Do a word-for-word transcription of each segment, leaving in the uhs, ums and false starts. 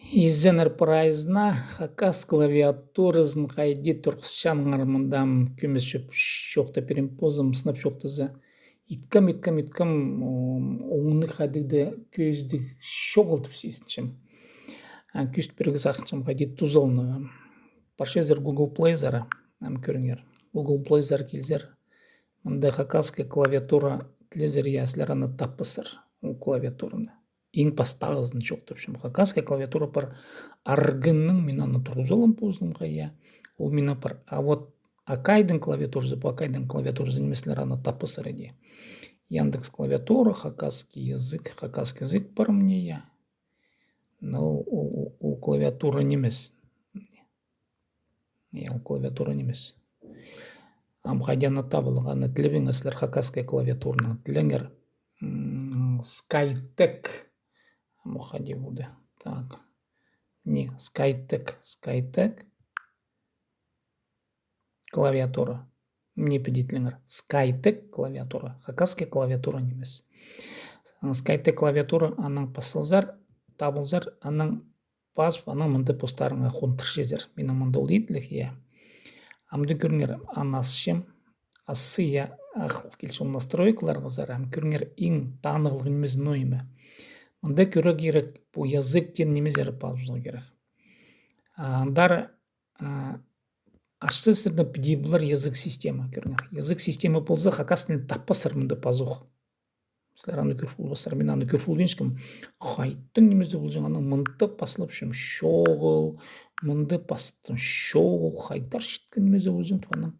Изеннер прайзына хакас клавиатуразын хайди турғысчаңар. Мында ам кӧмес чоп-, чоохтап пирем позым, сынап чоохтаза. Иткем, иткем, иткем, м, оңны хайдағ-да кӧзідіг чоғыл тіп сизінчем. А, кӧзіт пирерге сағынчам, хайди тузаланарға. Парчазар Google Play-зар, ам кӧріңер. Google Play-зар килзер. Мында хакасская клавиатура тілезер, я, сірер аны таппассар, ол клавиатураны. Иң пастағызын чоохтапчам. Хакасская клавиатура пар арғынның, мин аны турғызалам позымға, я. Ол мин пар. А вот акайдың клавиатуразы, пу акайдың клавиатуразы нимес, сірер аны таппассар иди. Яндекс клавиатура, хакасский язык, хакасский язык пар мына, я. Но ол, ол, ол, ол клавиатура нимес. Я, ол клавиатура нимес. Ам хайди аны табыларға, аны тілебеңер сірер хакасская клавиатураны. Тілеңер, м, Skytek. Ам хайди полды. Так. Не, Skytek, Skytek. Клавиатура. Не піди тілеңер. Skytek клавиатура. Хакасская клавиатура нимес. Skytek клавиатура, анаң пазылзар, табылзар, анаң пазып, анаң мында постарыңа хондырчазар. Минің мында ол иділіг, я. Амды кӧріңер, аны асчам, асчам, я, ах, килче ол настройкаларғазар, ам кӧріңер, иң танығлығ нимес, но ниме. Мында кӧрерге кирек, пу язык теен нимезер пазарға кирек. А, андар, а, асчазар, сірерні піди полар язык система, кӧріңер. Язык система полза, хакас тілін таппассар мында пазох. Сірер аны кӧр полбассар, мин аны кӧр полбинчам. Хайдағ нимезі полҷаң, анаң мында пазылчам, чоғыл, мында пастым, чоғыл, хайдар читкен нимезі полҷаң, тіп анаң.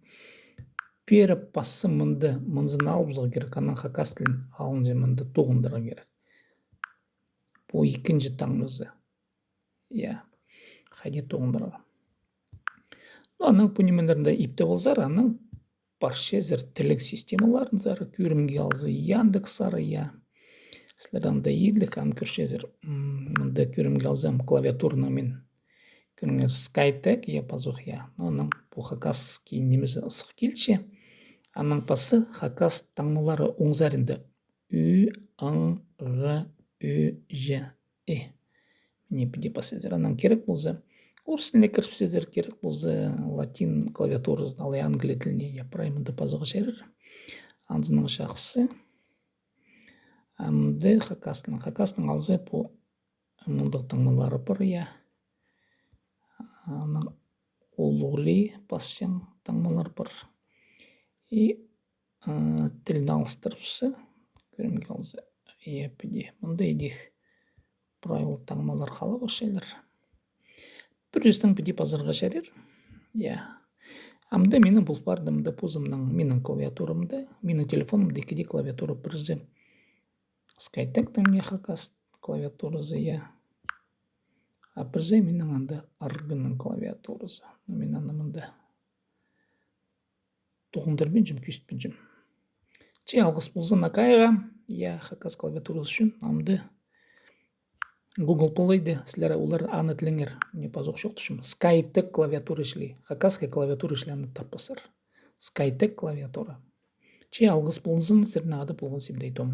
Пеер пазым мында, мынзын алыбызарға кирек, анаң хакас тілін алынҷа мында тоғындырарға кирек. Пу ікінҷі таңмазы. Я, хайди тоғындырарға. Ну, анаң пу нимелерні иптеп алзар, анаң парчазар тілег системаларынзар, кӧрімге алза, Яндекс-зар, я. Сірер анда иділіг, ам кӧрчезер. М, мында кӧрімге алзам, клавиатураның мин. Кӧріңер, Skytek, я, пазох, я. Ну, анаң пу хакасский нимезі ысых килче. Анаң пазы хакас таңмалары оң саринда. Ӱ, ң, ға, ӧ, ж, і. Мына піди пазарзар, анаң кирек полза. Орыс тіліне кірібізерзер, кирек полза, латин клавиатуразын алай англия тіліне, я, прай мында пазарға чарир. Анзынаң чахсы. Амды хакастың, хакастың алза пу мындағ таңмалары пар, я. Анаң улуғлай пасчаң таңмалар пар. И, а, тілін алыстырыбысса, кӧрімге алза, я, піди. Мында идӧк прай ол таңмалар хала парчалар. Пір чӱстең піди пазарға чарир. Я. Амды минің пол парды, мында позымның, минің клавиатурамда, минің телефонымда ікі дее клавиатура, пірсі Skytek-тің, мына хакас клавиатуразы, я. А пірсі минің анда арғынның клавиатуразы. Мин аны мында тоғындырбинчам, кӧзітпинчем. Че алғыс ползын акайға, я, хакас клавиатуразы ӱчӱн, амды Google Play-де сірер олар аны тілеңер, мына пазох чоохтапчам. Skytek клавиатура чіли, хакасская клавиатура чіли аны таппассар. Skytek клавиатура. Че алғыс ползын, сірернің ады полған Сибдей Том.